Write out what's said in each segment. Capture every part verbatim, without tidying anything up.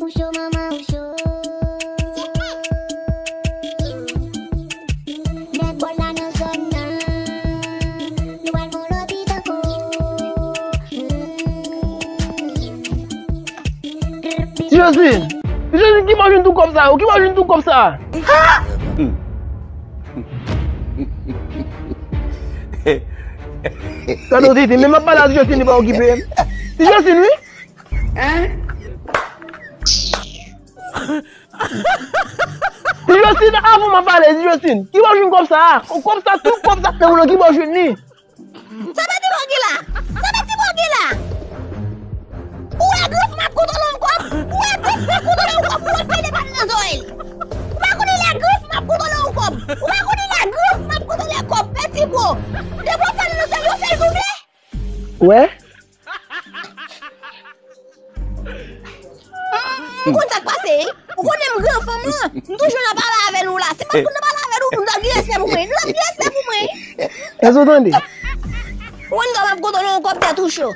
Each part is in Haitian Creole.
Ou cho, manman, ou cho. Nèg bòl la nan zòn nan. Nou pral fè yon lòt hit ankò. Ti Josline, Ti Josline, ki bò w jwenn tout kòb sa yo? Ki bò w jwenn tout kòb sa? Gade w tete, men m ap pale a Ti Josline, li pa okipe m. Ti Josline, wi. Hein? Ti Josline, avan m ap pale, Ti Josline, ki bò w jwenn kòb sa a? Kòb sa, tout kòb sa, nan moun nan, ki bò w jwenn li? Sa Pèti Bo gen la? Sa Pèti Bo gen la? Ou wè Grif m ap kontwole yon kòb? Ou wè Grif m ap kontwole yon kòb? Ou wè pede pa m nan zòrèy li. Ou pa konnen lè Grif m ap kontwole yon kòb? Ou pa konnen lè Grif m ap kontwole kòb, Pèti Bo? Depi w fè l nan sèl yon sèl double? Wè? M konn sa k pase, wi. Ou konnen m gran fanm lan. M toujou nan pale avè nou la. Se pa pou nou pale avè nou, nou t ap gen respè pou mwen. Nou t ap gen respè pou mwen. Èske w tande? Ou konn kòman m ap kontwole yon kòb tèt ou cho.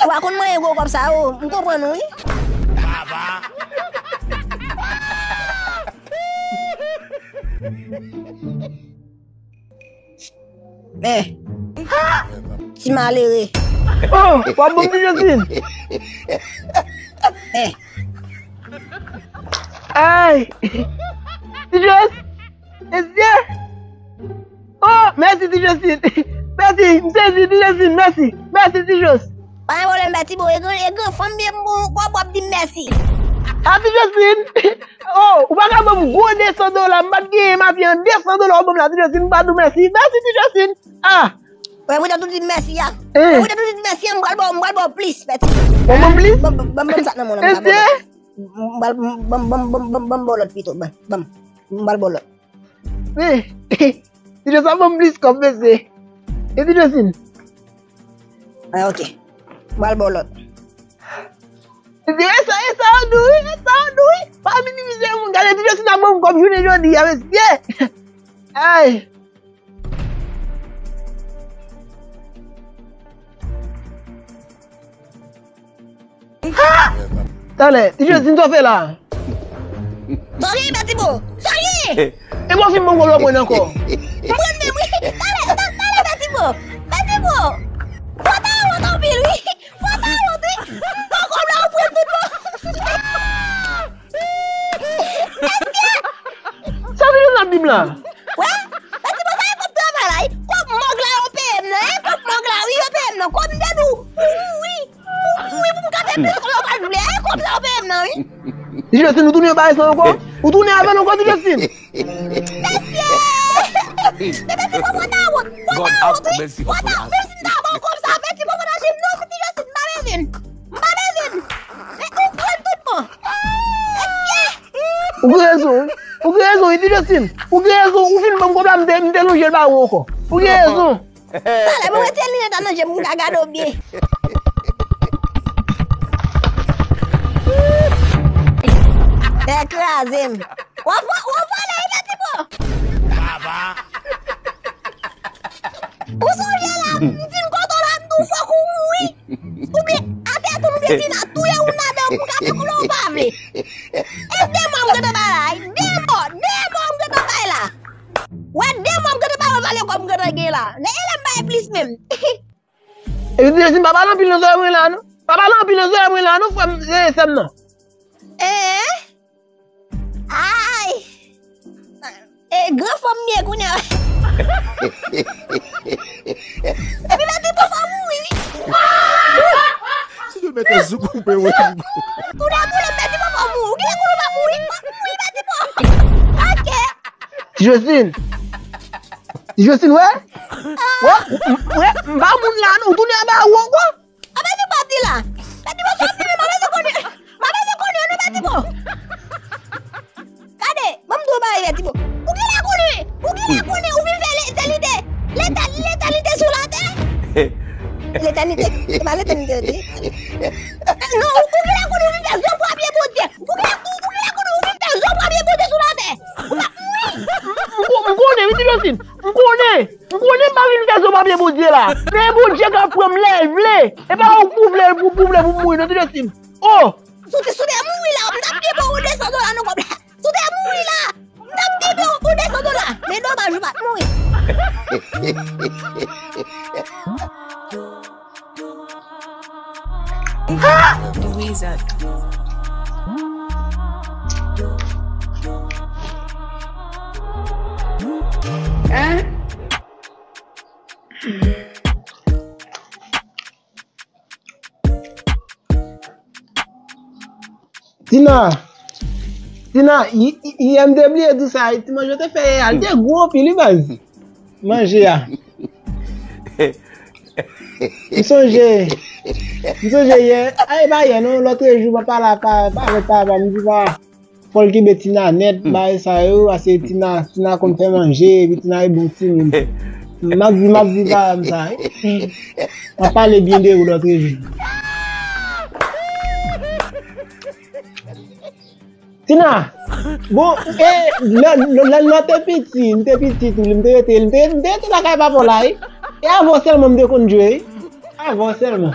Ou pa konn manyen gwo kòb sa yo, m konprann ou, wi. Eh. Ti malere. Oh, w ap ban m Ti Josline. Eh. Ay. Ti Jos. Mesye. Oh, mèsi Ti Josline. Mèsi, m sezi Ti Josline, mèsi. Mèsi Ti Jos. Pa gen pwoblèm, Pèti Bo, e gran, e gran fanm byen bon, w ap, w ap di m mèsi. A Ti Josline. Oh, ou pa ka ban m gwo de san dola, m pa t genyen maten an, de san dola ou ban m la, Ti Josline, m pa di w mèsi. Mèsi, Ti Josline. Ah. Wè, poutèt ou di m mèsi a. Eh. Wè, poutèt ou di m mèsi a, m pral ba w, m pral ba w plis, Pèti. Ou ban m plis? Ban, ban, ban, ban m sa nan men w la, m pral ba w lòt. Mesye. M pral, ban, ban, ban, ban, ban, ban m ba w lòt pito, ban, ban m. M pral ba w lòt. Wi. Ti Josline, sa ban m plis kòb, mesye. E Ti Josline? Ah, ok. M pral ba w lòt. Mesye, e sa, e sa yo di w, wi, e sa yo di w, wi. Pa minimize moun. Gade Ti Josline ap ban m kòb jounen jodi a, mesye. Ay. Talè, Ti Josline, sa w fè la? Sa w gen, Pèti Bo? Sa w gen? E bò fin bon gwo lò mwen ankò. Mwen menm, wi. Talè, ta-, talè, Pèti Bo. Pèti Bo. Fò ta wont anpil, wi. Fò ta wont, wi. Fò kòb la ou pran tout bon. Èske Sa Ti Josline ap di m la? Wè, Pèti Bo, sa e kòb travay la, wi. Kòb mòg la yo peye m nan, e kòb mòg la, wi, yo peye m nan. Kòb m te di w, wi, wi, wi, pou m ka fè plis kòb la, ou pa vle, e kòb sa yo peye m nan, wi. Ti Josline, ou tounen yon bagay sa ankò? Ou tounen avè l ankò, Ti Josline? Mesye! Men Pèti Bo, fò ta wont, fò ta wont, wi. Fò ta, menm si m ta ba w kòb sa, Pèti Bo, fò ta di m non, Ti Josline, m pa bezwen l. M pa bezwen l. Men ou pran tout bon. Mesye! Ou gen rezon, wi. Ou gen rezon, wi, Ti Josline. Ou gen rezon, ou fin ban m kòb la, m te, m te lonje l ba ou ankò. Ou gen rezon. Talè, mwen retire linèt la nan je m pou m ka gade w byen. Tèt kraze m. W ap, w ap vole, wi, Pèti Bo. Ou sonje la, m fin kote w la, m di w fòk ou mouri. Oubyen, atè tou, oubyen fin a touye youn ladan pou ka fè konnen w pa vle. E de mwa m gentan bay la, de mwa, de mwa m gentan bay la. Wè, de mwa m gentan bay w valè kòb m gentan gen la. Nan e lè m bay plis menm. Epi Ti Josline, pa pale anpil nan zòrèy mwen la, non. Pa pale anpil nan zòrèy mwen la, non, frè m, e, sè m nan. Eh? Ay! E, gran fanm m ye kounye a. Epi Pèti Bo fò mouri, wi. Si yo mete zouk koupe, wi. Tounen, tounen, Pèti Bo fò mouri. Ou genlè konnen w pa mouri. W ap mouri, Pèti Bo. Ok. Ti Josline. Ti Josline, wè? Wè, m, m, wè, m pa moun la, non. Ou tounen anba ou ankò? Anben, se pa di la. Pèti Bo, sòti, m pa bezwen konnen. M pa bezwen konnen, non, Pèti Bo. Gade, ban m di w bagay, Pèti Bo. Ou genlè konnen, ou genlè konnen, ou vin fè letènite. Letè-, letènite sou latè. Letènite, se pa letènite, wi. Non, ou, ou genlè konnen, ou vin fè zo premye Bondye. Ou genlè, ou, ou genlè konnen, ou vin fè zo premye Bondye sou latè. Ou pa mouri. M, m, m konnen, wi, Ti Josline. M konnen. M konnen m p Sa vin fè zo papye Bondye la. Men Bondye ka pran m lè l vle. E pa ou, ou vle, ou, ou vle pou m mouri, non, tout de suite. Oh! Si w te, si w te mouri la, m t ap di bon ou de san dola nan kòb la. Si w te mouri la, m t ap di bon ou de san dola. Men domaj ou pa t mouri. Hein? Tina, Tina, y-, y-, yè m te bliye di w sa, ti manje w te fè yè a, li te gwo anpil, wi, baz. Manje a. M sonje, m sonje yè, a, e pa yè non, lòt jou, mwen pale ak pa, pa, avèk papa, m di pa. Fò l kenbe Tina nèt, bagay sa yo, paske Tina, Tina konn fè manje, epi Tina e bon timoun. M ap di, m ap di paran m sa, wi. M ap pale byen de ou lòt jou. Tina, bon, e, lè, lè, lè, lè te piti, m te piti tou, m te rete, m te, m te rete lakay papa w la, wi. E avè w sèlman m te konn jwe, wi. Avè w sèlman.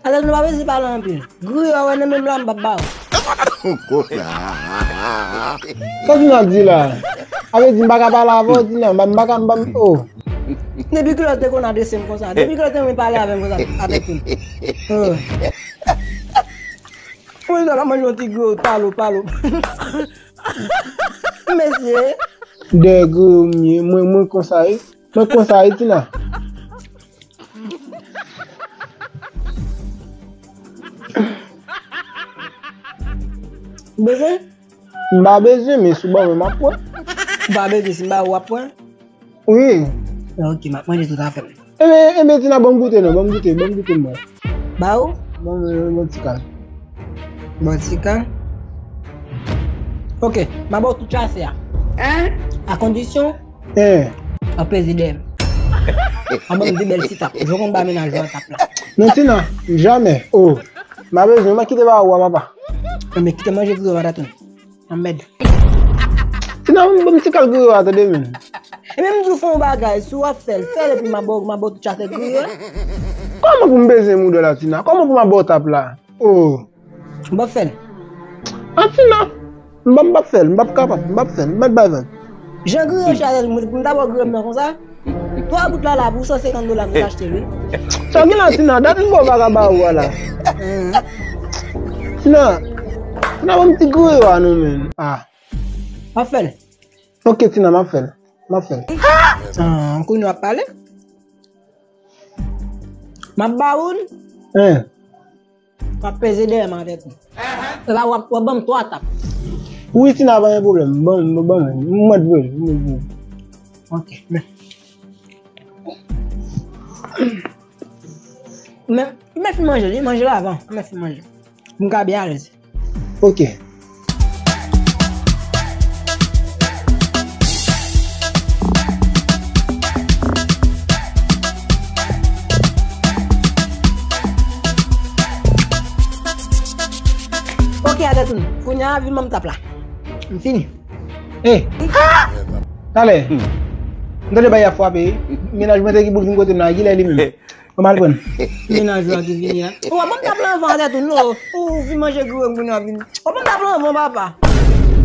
Atè nou pa bezwen pale anpil. Griyo a wè nan men m la m p ap ba ou. Sa Tina di la? Sa vle di m pa ka pale avè w, Tina? M pa, m pa ka, m pa, oh. Depi kilè w te konn adrese m konsa? Depi kilè w te renmen pale avè m konsa? Avèk tout. Oh. Mwen sa la manje yon ti griyo palo, palo. Mesye. De griyo m ye, mwen, mwen konsa, wi. Mwen konsa, wi, Tina. Bezwen? M pa bezwen, men si w ban mwen, m ap pran. Ou pa bezwen, si m ba ou, w ap pran? Wi. Ok, m ap manje tout afè m. Enben, enben, Tina, ban m goute non, ban m goute, ban m goute mwen. Ba ou? Ban m, ban m ti kal. Ban ti kal? Ok, m a ba ou tout chase a. Hein? A kondisyon Hein. Ap peze dèyè m. An ban m de bèl ti tap. Jwe konn ba mennaj ou a tap la. Non, Tina, jamè. Oh. M a bezwen, m a kite ba ou a, papa. Enben, kite manje griyo a, Atètoun. Anmèd. Tina, ban m ti kal griyo a, tande, men. Enben, m di w fè yon bagay, si w ap fè l, fè l, epi m a ba w, m a ba w tout chase griyo a. Kòman pou m peze mouda la, Tina? Kòman pou m a ba w tap la? Oh. M p ap fè l. A, Tina, m p ap, m p ap fè l, m p ap kapab, m p ap fè l, m p ap bay vag. Jan griyo chè a, m, m ta ba w griyo m nan konsa. Twa bout la la, pou san senkant dola, m te achte l, wi. Sa gen la, Tina, dat m ba w pa ka ba ou a la. Tina, Tina, ban m ti griyo a non, men. Ah. M ap fè l. Ok, Tina, m ap fè l. M ap fè l. Ah, kounye a w ap pale? M ap ba ou l. Hein. W ap peze dèyè m avèk ou. Epa w ap, w ap ban m twa tap. Wi, Tina, pa gen pwoblèm. Ban, ban, ban mwen. M mèt vre, m mèt vre. Ok, men. Men, men fin manje li, manje l avan. Men fin manje. Pou m ka byen alèz. Ok. Ok, Atètoun. Kounye a, vin ban m tap la. M fini. Ey! Talè! M tande bay ap frape. Mennaj mwen te gen pou l vin kote m la. Kilè li menm? Mwen mal pran. Mennaj ou a ki vini a. Ou a ban m tap la anvan, Atètoun, non. Ou vin manje griyo m kounye a vini. Ou a ban m tap la anvan, papa.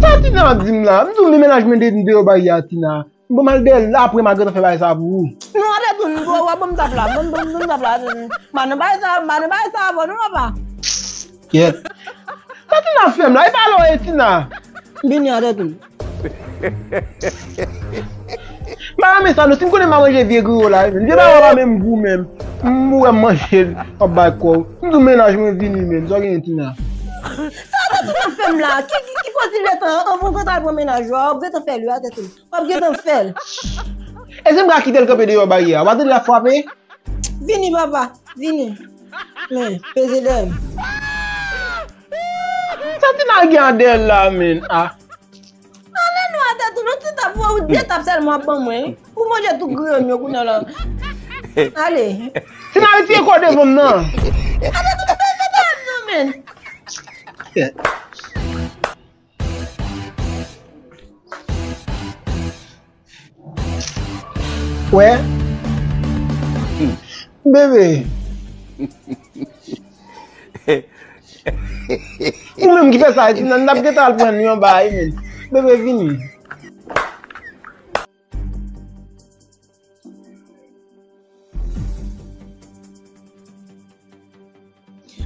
Sa Tina ap di m la? M di w men mennaj mwen te deyò bay a, Tina. M pran mal dèyè l, apre m a gentan fè bagay sa pou ou. Non, Atètoun, ou a ban m tap la. Ban m, ban m, ban m tap la, Atètoun. M pa nan bagay sa, m pa nan bagay sa avè w non, papa. Kyèt. Sa Tina fè m la? E pa lè w ye, Tina. Vini, Atètoun. M pa renmen sa non, si m konnen m a manje vye griyo la, vye bagay pa menm gou menm. M wè m manje l, w ap bay kò w. M di w mennaj mwen vini menm, sa w genyen, Tina? Sa Atètoun ap fè m la? Ki, ki, ki kote l gentan, anvan w gentan al pran mennaj ou a, w ap gentan fè l wi, Atètoun. W ap gentan fè l. E si m ka kite l kanpe deyò baryè a, w pa tande l ap frape? Vini, papa, vini. Men, peze dèyè m. Sa Tina gen an dèyè l la, men? Ah. Ale non, Atètoun, yon ti tap, ou de tap sèlman w ap ban mwen. Ou manje tout griyo m yo kounye a la. Ale. Tina, retire kò w devan m nan. Atètoun, ou peze dèyè m non, men. Wè, Bebe. Ou menm ki fè sa, Tina, n ap gentan al pran nou yon bagay, men. Bebe, vini.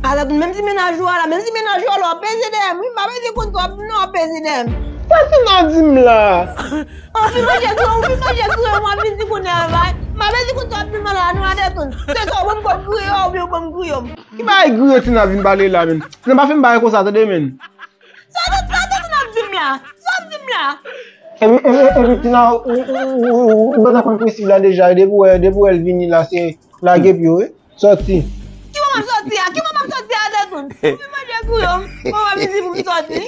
Ala, menm ti mennaj ou a la, menm ti mennaj ou a la, w ap peze dèyè m, wi, m pa peze kont ou, w ap, non, w ap peze dèyè m. Sa Tina di m la? Anpil manje gri, anpil manje gri, w ap vin di kounye a, va. M pa peze kont ou, w ap vin mal la, nou atè tonn. Se sa, w ban m kòb griyo, oubyen w ban m griyo m. Ki bagay griyo Tina vin pale la, menm? Tina pa fin bagay konsa, tande, menm. Sa, sa, sa Tina ap di m la? Sa ap di m la? Epi, epi, epi, Tina, ou, ou, ou, ou, ou gentan konn prensip la deja, depi w wè, depi w wè l vini la, se lage pye w, wi. Sòti. Ki moman m sòti a? Ki moman m sòti a, Detoun? Ou vin manje griyo m, ou pa vin di pou m sòti?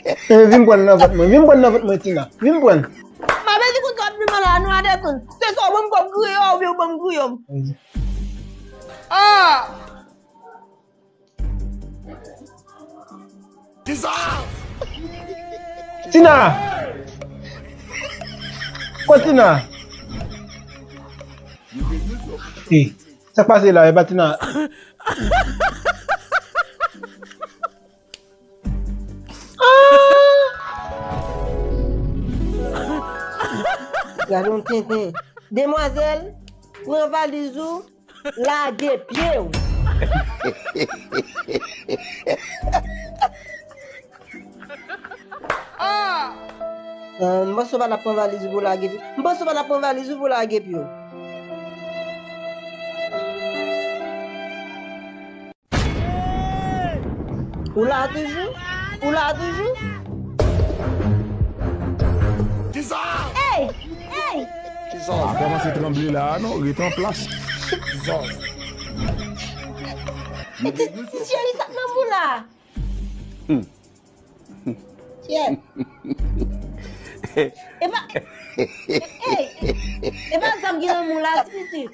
E, vin pran l nan vant mwen. Vin pran l nan vant mwen, Tina. Vin pran l. M ap di kounye a, ap vin mal la, nou atè tonn. Se sa, w ban m kòb griyo, oubyen w ban m griyo m. Ah! Tina! Kot Tina? Hey, sa k pase la, e pa Tina. Gade yon tenten. Demwazèl, pran valiz ou, lage pye w. Ah, m panse w pa t ap pran valiz ou pou w lage pye w. M panse w pa t ap pran valiz ou pou w lage pye w. Ou la toujou? Ou la toujou? Ey! Ey! Kisa? A kòmanse tranble la a non, rete an plas. Kisa? E ti, ti cheri, sa k nan mou la? Hmm. Kyèt. E pa, e, e, e pa zam ki nan mou la, ti pitit.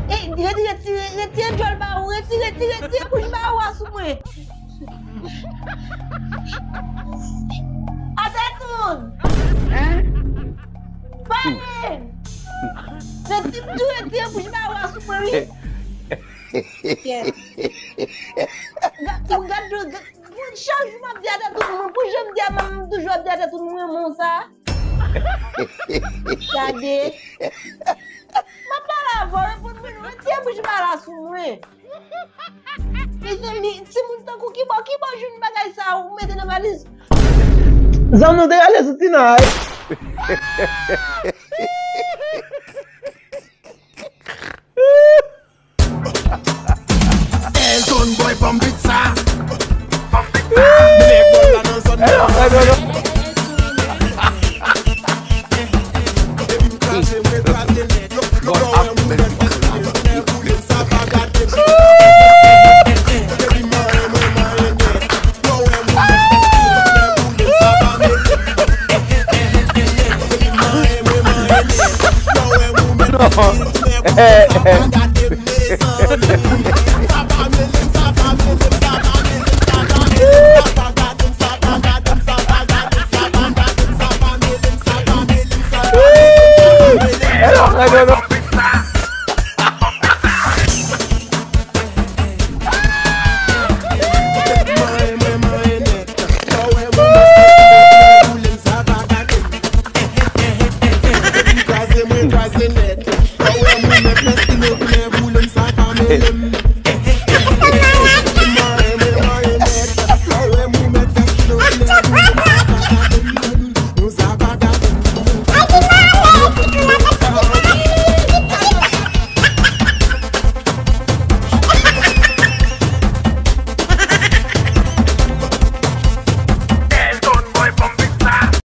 E, retire, retire, retire djòl ba ou, retire, retire, retire bouch ba ou a sou mwen. Atè tonn! Pale! Retire, retire bouch ba ou a sou mwen, wi. Kyèt. Gad, gad, gad, gad, chak jou m ap di atè tonn mwen, pou jan m di a, m toujou ap di atè tonn mwen, renmen w sa. Gade. M ap pale avè w, reponn mwen non, retire bouch ba la sou mwen. Mezanmi, timoun tankou kibò, kibò jwenn bagay sa ou mete nan valiz? Zam nou te rale sou Tina, wi. Elton Boy, pump it sa. Pump it sa. Nèg bòl la nan zòn nan. Epi m kraze, mwen kraze nèt. Yo, yo, yo, wè mouvman dife sou mwen. Boule sa pa gate. Epi m manyen, mwen manyen nèt. Yo, wè mouvman dife sou mwen. Boule sa pa mete. Epi m manyen, mwen manyen nèt. Yo, wè mouvman dife sou mwen. Boule sa pa gate, mezanmi.